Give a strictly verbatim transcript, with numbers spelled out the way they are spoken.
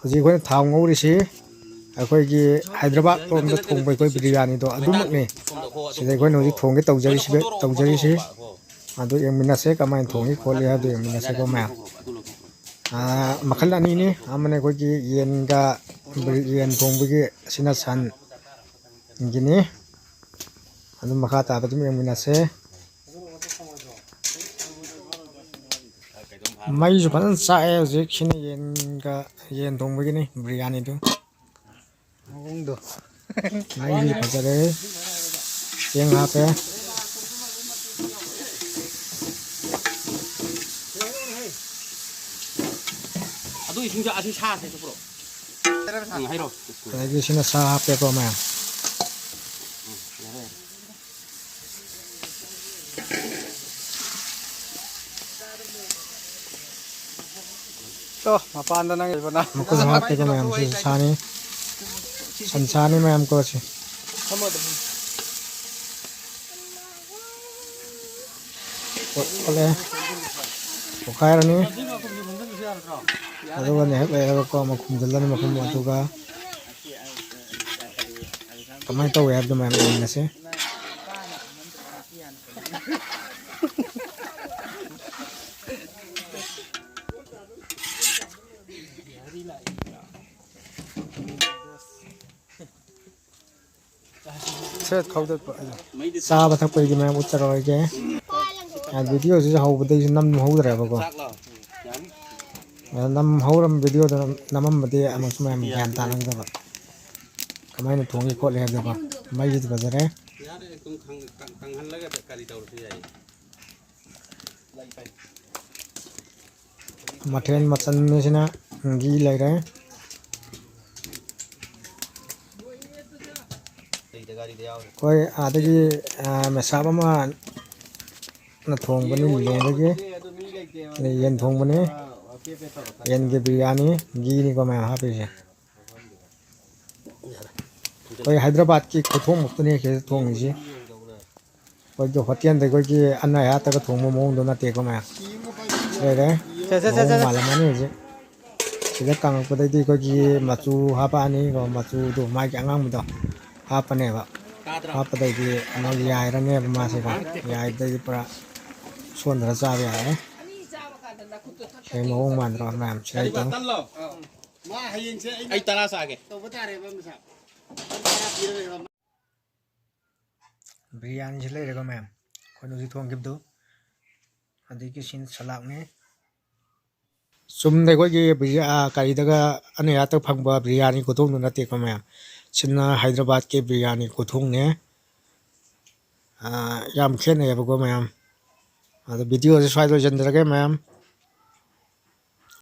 ꯍꯧꯖꯤꯛ ꯑꯩꯈꯣꯏꯅ ꯊꯥꯎ ꯉꯧꯔꯤꯁꯤ ꯑꯩꯈꯣꯏꯒꯤ ꯍꯥꯏꯗ꯭ꯔꯕꯥꯗ ꯂꯣꯝꯗ ꯊꯣꯡꯕ ꯑꯩꯈꯣꯏ ꯕꯤꯔꯌꯥꯅꯤꯗꯣ ꯑꯗꯨꯃꯛꯅꯤ꯫ ꯁꯤꯗ ꯑꯩꯈꯣꯏꯅ ꯍꯧꯖꯤꯛ ꯊꯣꯡꯒꯦ ꯇꯧꯖꯔꯤꯁꯤ, ꯇꯧꯖꯔꯤꯁꯤ꯫ ꯑꯗꯨ ꯌꯦꯡꯃꯤꯟꯅꯁꯦ, ꯀꯃꯥꯏꯅ ꯊꯣꯡꯉꯤ ꯈꯣꯠꯂꯤ ꯍꯥꯏꯕꯗꯨ ꯌꯦꯡꯃꯤꯟꯅꯁꯦꯀꯣ ꯃꯌꯥꯝ꯫ ꯑꯥ, ꯃꯈꯜ ꯑꯅꯤꯅꯤ, ꯑꯃꯅ ꯑꯩꯈꯣꯏꯒꯤ ꯌꯦꯟꯒ, ꯌꯦꯟ ꯊꯣꯡꯕꯒꯤ, ꯑꯁꯤꯅ ꯁꯟꯒꯤꯅꯤ꯫ ꯑꯗꯨꯝ ꯃꯈꯥ ꯇꯥꯕ ꯑꯗꯨꯝ ꯌꯦꯡꯃꯤꯟꯅꯁꯦ꯫ ꯃꯩꯁꯨ ꯐꯖꯅ ꯆꯥꯛꯑꯦ ꯍꯧꯖꯤꯛ꯫ ꯁꯤꯅ ꯌꯦꯟꯒ, ꯌꯦꯟ ꯊꯣꯡꯕꯒꯤꯅꯤ, ꯕꯤꯔꯌꯥꯅꯤꯗꯨ꯫ ꯃꯑꯣꯡꯗꯣ꯫ ꯃꯩꯁꯨ ꯐꯖꯔꯦ꯫ ꯆꯦꯡ ꯍꯥꯞꯄꯦ꯫ ꯑꯗꯨ ꯏꯁꯤꯡꯁꯨ ꯑꯁꯤ ꯁꯥꯁꯦ ꯄꯨꯔꯛꯑꯣ꯫ ꯎꯝ, ꯍꯩꯔꯣ꯫ ꯑꯗꯒꯤ ꯁꯤꯅ ꯁꯥ ꯍꯥꯞꯄꯦꯀꯣ ꯃꯌꯥꯝ꯫ ꯎꯝ, ꯌꯥꯔꯦ, ꯌꯥꯔꯦ꯫ ꯇꯣ, ꯃꯄꯥꯟꯗ ꯅꯪ ꯂꯩꯕꯅ꯫ ꯃꯈꯣꯏꯁꯨ ꯍꯥꯞꯄꯦꯀꯣ ꯃꯌꯥꯝ꯫ ꯁꯤꯁꯨ ꯁꯥꯅꯤ꯫ ꯁꯟꯁꯥꯅꯤ ꯃꯌꯥꯝ ꯀꯣ ꯁꯤ꯫ ꯑꯣꯠꯂꯦ꯫ ꯑꯣꯠꯈꯥꯏꯔꯅꯤ꯫ ꯑꯗꯨꯒ ꯉꯥꯏꯍꯥꯛ ꯂꯩꯔꯒꯀꯣ ꯑꯃꯨꯛ ꯈꯨꯝꯖꯤꯜꯂꯅꯤ ꯃꯈꯨꯝ꯫ ꯑꯗꯨꯒ ꯀꯃꯥꯏꯅ ꯇꯧꯋꯦ ꯍꯥꯏꯕꯗꯣ ꯃꯌꯥꯝ ꯌꯦꯡꯃꯤꯟꯅꯁꯦ꯫ ꯁꯦ ꯈꯥꯎꯗꯠꯄ꯫ ꯆꯥꯕ ꯊꯛꯄꯒꯤꯗꯤ ꯃꯌꯥꯝ ꯎꯠꯆꯔꯣꯏꯒꯦ꯫ ꯑ, ꯚꯤꯗꯤꯑꯣꯁꯤꯁꯨ ꯍꯧꯕꯗꯒꯤꯁꯨ ꯅꯝꯍꯧꯗ꯭ꯔꯦꯕꯀꯣ꯫ ꯑ, ꯅꯝꯍꯧꯔꯝꯕ ꯚꯤꯗꯤꯑꯣꯗꯣ ꯅꯝꯃꯝꯕꯗꯤ ꯑꯃꯨꯛꯁꯨ ꯃꯌꯥꯝ ꯒ꯭ꯌꯥꯟ ꯇꯥꯅꯒꯗꯕ꯫ ꯀꯃꯥꯏꯅ ꯊꯣꯡꯉꯤ ꯈꯣꯠꯂꯤ ꯍꯥꯏꯕꯗꯣꯀꯣ꯫ ꯃꯩꯁꯤꯗꯤ ꯐꯖꯔꯦ꯫ ꯌꯥꯔꯦ, ꯑꯗꯨꯝ ꯀꯪ-, ꯀꯪ-, ꯀꯪꯍꯜꯂꯒ ꯀꯔꯤ ꯇꯧꯔꯁꯨ ꯌꯥꯏ꯫ ꯃꯊꯦꯜ ꯃꯆꯜꯁꯤꯅ ꯘꯤ ꯂꯩꯔꯦ꯫ ꯑꯩꯈꯣꯏ ꯑꯥꯗꯒꯤ, ꯑ, ꯃꯦꯁꯥꯞ ꯑꯃꯅ ꯊꯣꯡꯕꯅꯤ, ꯂꯤꯂꯣꯡꯗꯒꯤ꯫ ꯑꯗꯩ ꯌꯦꯟ ꯊꯣꯡꯕꯅꯤ, ꯌꯦꯟꯒꯤ ꯕꯤꯔꯌꯥꯅꯤ, ꯘꯤꯅꯤꯀꯣ ꯃꯌꯥꯝ ꯍꯥꯞꯄꯤꯁꯦ꯫ ꯑꯩꯈꯣꯏ ꯍꯥꯏꯗ꯭ꯔꯕꯥꯗꯀꯤ ꯈꯨꯊꯣꯡꯃꯛꯇꯅꯤ ꯁꯤꯗ ꯊꯣꯡꯉꯤꯁꯤ꯫ ꯑꯩꯈꯣꯏꯒꯤ ꯍꯣꯇꯦꯜꯗ ꯑꯩꯈꯣꯏꯒꯤ ꯑꯅꯥ ꯑꯌꯥꯠꯇꯒ ꯊꯣꯡꯕ ꯃꯑꯣꯡꯗꯣ ꯅꯠꯇꯦꯀꯣ ꯃꯌꯥꯝ꯫ ꯂꯩꯔꯦ꯫ ꯁꯦ, ꯁꯦ, ꯁꯦ, ꯃꯑꯣꯡ ꯁꯦ꯫ ꯃꯥꯜꯂꯝꯃꯅꯤ ꯍꯧꯖꯤꯛ꯫ ꯁꯤꯗ ꯀꯪꯉꯛꯄꯗꯩꯗꯤ ꯑꯩꯈꯣꯏꯒꯤ ꯃꯆꯨ ꯍꯥꯞꯄꯛꯑꯅꯤꯀꯣ, ꯃꯆꯨꯗꯣ ꯃꯥꯒꯤ ꯑꯉꯥꯡꯕꯗꯣ ꯍꯥꯞꯄꯅꯦꯕ꯫ ꯍꯥꯞꯄꯗꯩꯗꯤ ꯑꯃꯨꯛ ꯌꯥꯏꯔꯅꯦꯕ ꯃꯥꯁꯦꯀꯣ꯫ ꯌꯥꯏꯕꯗꯩꯗꯤ ꯄꯨꯔꯥ ꯁꯣꯟꯗꯅ ꯆꯥꯕ ꯌꯥꯔꯦ꯫ ꯁꯤ ꯃꯑꯣꯡ ꯃꯥꯟꯗ꯭ꯔꯣ ꯃꯌꯥꯝ? ꯁꯤ ꯍꯥꯏꯇꯥꯔꯦ꯫ ꯑꯩ ꯇꯔꯥ ꯆꯥꯒꯦ꯫ ꯕꯤꯔꯌꯥꯅꯤꯁꯤ ꯂꯩꯔꯦꯀꯣ ꯃꯌꯥꯝ, ꯑꯩꯈꯣꯏꯅ ꯍꯧꯖꯤꯛ ꯊꯣꯡꯈꯤꯕꯗꯨ꯫ ꯑꯗꯒꯤ ꯁꯤꯅ ꯁꯂꯥꯛꯅꯦ꯫ ꯆꯨꯝꯅ ꯑꯩꯈꯣꯏꯒꯤ ꯕꯤꯔꯌꯥ-, ꯀꯔꯤꯗꯒ ꯑꯅꯤꯔꯛꯇ ꯐꯪꯕ ꯕꯤꯔꯌꯥꯅꯤ ꯈꯨꯊꯣꯡꯗꯨ ꯅꯠꯇꯦꯀꯣ ꯃꯌꯥꯝ꯫ ꯁꯤꯅ ꯍꯥꯏꯗ꯭ꯔꯕꯥꯗꯀꯤ ꯕꯤꯔꯌꯥꯅꯤ ꯈꯨꯊꯣꯡꯅꯦ꯫ ꯌꯥꯝ ꯈꯦꯠꯅꯩꯌꯦꯕꯀꯣ ꯃꯌꯥꯝ꯫ ꯑꯗꯣ ꯚꯤꯗꯤꯑꯣꯁꯦ ꯁ꯭ꯋꯥꯏꯗ ꯂꯣꯏꯁꯤꯟꯖꯔꯒꯦ ꯃꯌꯥꯝ꯫